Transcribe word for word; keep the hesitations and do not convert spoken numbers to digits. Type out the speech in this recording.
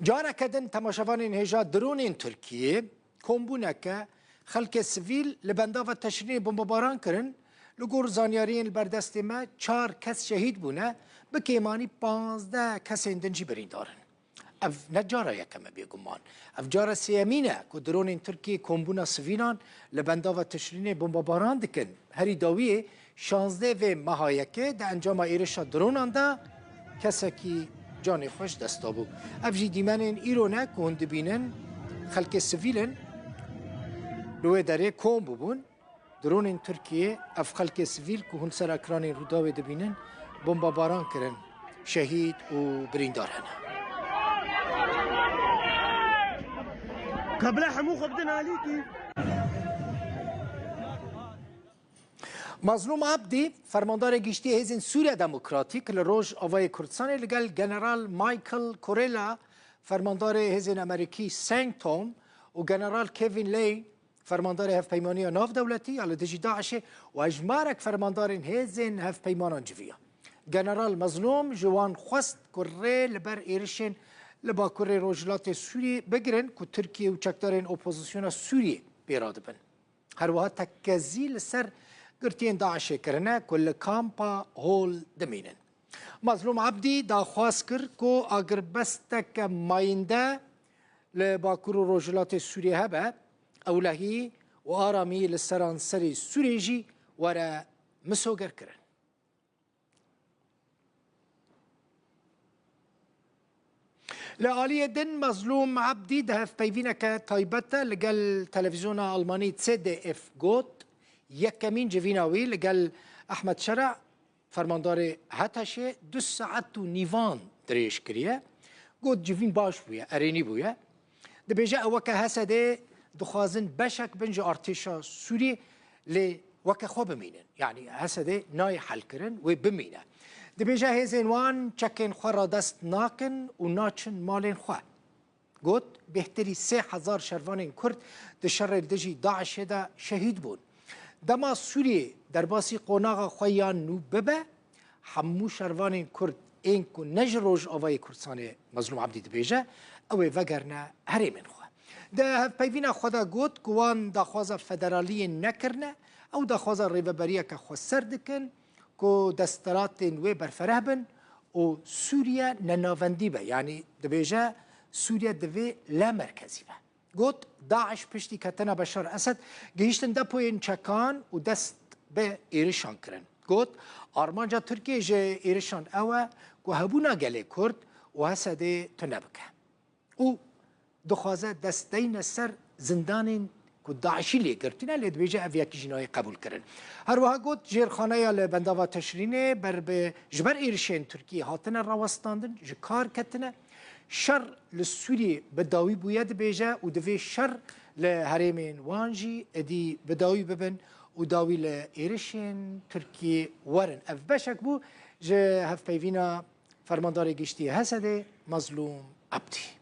Careke din temaşevanên hêja dronên Tirkiyê kombûneke xelkê sivîl li bendava teşrînê bombebaran kirin. Li gor zanyariyên li ber destê me, çar kes şehîd bûne, bi kêmanî panzdeh kesên din jî birîndar in. Ev ne cara yekem e bêguman. Ev cara sêyemîn e ku dronên Tirkiyê kombûna sivîlan li bendava teşrînê bombebaran dikin. Herî dawiyê şazdeh vê meha yekê di encama êrişa dronan de kesekî canê xwe ji dest dabû. Ev jî dîmenên îro ne ku hûn dibînin, xelkê sivîl in li wê derê kom bûbûn. Dronên Tirkiyê ev xelkê sivîl ku hûn ser ekranên Rûdawê dibînin, bombebaran kirin. Şehîd û birîndar hene. Kabla hemû xwe bidin alîkî. Mazlûm Abdî, fermandarê giştî Hêzên Sûriya Demokratîk li Rojavayê Kurdistanê, li gel General Michael Kurella, fermandarê Hêzên Amerîkî CENTCOM, û General Kevin Lay, fermandarê Hevpeymaniya Navdewletî ya li dijî DAIŞê, û hejmarek fermandarên hêzên hevpeymanan civiya. General Mazlûm ji wan xwest ku rê li ber êrişên li bakurê rojhilatê Sûriyê bigirin ku Tirkiye û çekdarên opozisyona Sûriyê pê re dibin. Her wiha tekkezî li ser girtiyên DAIŞê kirine ku li kampa Hol dimînin. Mazlûm Ebdî daxwaz kir ku agirbesteke mayînde li Bakur û Rojhilatê Sûriyê hebe, ewlehî û aramî li seranserê Sûriyê jî were misogerkirin. Li aliyê din Mazlûm Ebdî di hevpeyvîneke taybet de li gel televîzyona Almanî C D F got, yekemîn civîna wî li gel Ehmed Şera, fermandarê HTŞê, du saet û nîvan dirêj kiriye. Got, civîn baş bûye, erênî bûye. Dibêje, ew weke HSDê dixwazin beşek bin ji artêşa Sûriyê, lê weke xwe bimînin. Yanî HSDê nayê helkirin, wê bimîne. Dibêje, hêzên wan çekên xwe radest nakin û naçin malên xwe. Got, bêhtirî sê hezar şervanên Kurd di şerê li dijî DAIŞê de şehîd bûn. Dema Sûriyê derbasî qonaxa xwe ya nû bibe, hemû şervanên Kurd ên ku ne ji Rojavayê Kurdistanê, Mazlûm Ebdî dibêje, ew ê vegerine herêmên xwe. Di hevpeyvîna xwe de got ku wan daxwaza federaliyê nekirine, ew daxwaza rêveberiyeke xweser dikin ku desthilatên wê berfereh bin û Sûriye nenavendî be, yanî dibêje Sûriye divê lamerkezî be. Got, DAIŞ piştî ketina Beşar Esed gihîştin depoyên çekan û dest bi êrişan kirin. Got, armanca Tirkiyê ji êrişan ew e ku hebûna gelê Kurd û HSDê tune bike. Û dixwaze dest deyne ser zindanên ku DAIŞî lê girtine, lê dibêje ev yekî jî nayê qebûlkirin. Her wiha got, jêrxaneya li bendava Teşrînê ber bi, ji ber êrişên Tirkiyê hatine rawestandin, ji kar ketine. Şer li Sûriyê bi dawî bûye dibêje û divê şer li herêmên wan jî êdî bi dawî bibin û dawî li êrişên Tirkiyê werin. Ev beşek bû ji hevpeyvîna Fermandarê Giştî HSDê Mazlûm Ebdî.